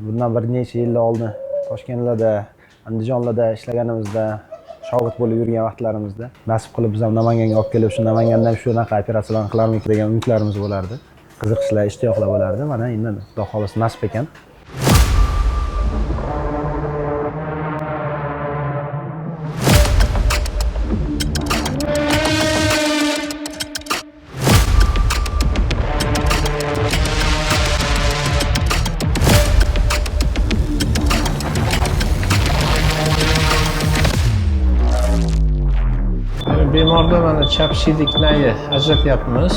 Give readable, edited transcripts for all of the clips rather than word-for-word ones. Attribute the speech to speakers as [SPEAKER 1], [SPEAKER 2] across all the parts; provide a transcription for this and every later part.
[SPEAKER 1] Bundan bir necha yil oldin Toshkentlarda, Andijonlarda ishlaganimizda, shogird bo'lib yurgan vaqtlarimizda nasib qilib biz ham Namanganga olib kelib, shu Namangandan shunaqa operatsiyalarni qilarmikin degan umidlarimiz bo'lardi. Qiziqishlar, ishtiyoqlar bo'lardi. Mana endi Xudo xohlasa nasib ekan.
[SPEAKER 2] Bemorda mana chap siydik nayi ajratyapmiz.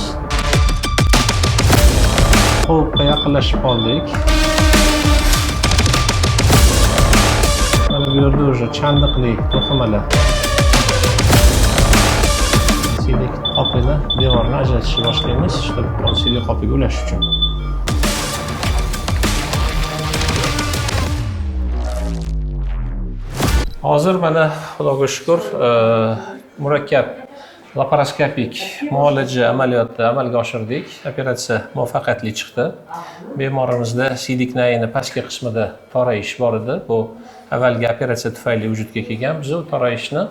[SPEAKER 2] Qovuqqa yaqinlashib qoldik. Mana bu yerda уже chandiqli to'qimalar. Siydik qopini devorni ajratishni boshlaymiz, чтобы siydik qopiga ulash uchun. Hozir mana Xudoga shukur, murakkab laparoskopik muolaja amaliyotni amalga oshirdik. Operatsiya muvaffaqiyatli chiqdi. Bemorimizda siydik nayini pastki qismida torayish bor edi. Bu avvalgi operatsiya tufayli vujudga kelgan. Biz u torayishni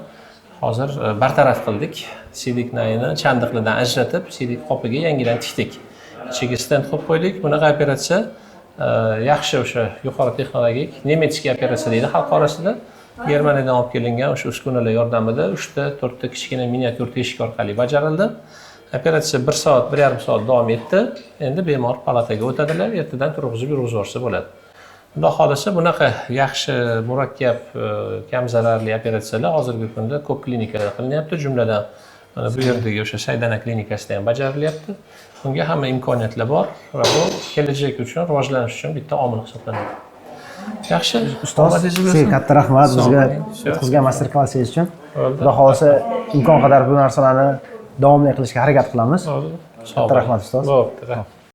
[SPEAKER 2] hozir bartaraf qildik. Siydik nayini chandiqlidan ajratib, siydik qopiga yangidan tikdik. Ichiga stent qo'yib qo'ydik. Bunaqa operatsiya yaxshi, o'sha yuqori texnologik немецкий operatsiya deydi xalq orasida. Germaniyadan olib kelingan o'sha uskunalar yordamida 3ta, 4ta kichkina miniatyur teshik orqali bajarildi. Operatsiya 1 soat, 1,5 soat davom etdi. Endi bemor palataga o'tadilar, ertadan turg'izib yurg'izib yuborsa bo'ladi. Xudo xohlasa bunaqa yaxshi, murakkab, kam zararli operatsiyalar hozirgi kunda ko'p klinikalarda qilinyapti. Jumladan mana bu yerdagi o'sha Saydana klinikasida ham bajarilyapti. Bunga hamma imkoniyatlar bor va bu kelajak uchun, rivojlanish uchun bitta omil hisoblanadi. Yaxshi,
[SPEAKER 1] Ustoz,
[SPEAKER 2] omadingiz
[SPEAKER 1] sizga
[SPEAKER 2] bo'lsin.
[SPEAKER 1] katta rahmat
[SPEAKER 2] Sog'
[SPEAKER 1] bizga
[SPEAKER 2] bo'ling.
[SPEAKER 1] o'tkazgan master klassingiz uchun.
[SPEAKER 2] Bo'ldi.
[SPEAKER 1] Xudo xohlasa imkon qadar bu narsalarni davomli qilishga harakat qilamiz.
[SPEAKER 2] Bo'ldi.
[SPEAKER 1] Katta rahmat, ustoz.
[SPEAKER 2] Bo'pti, rahmat.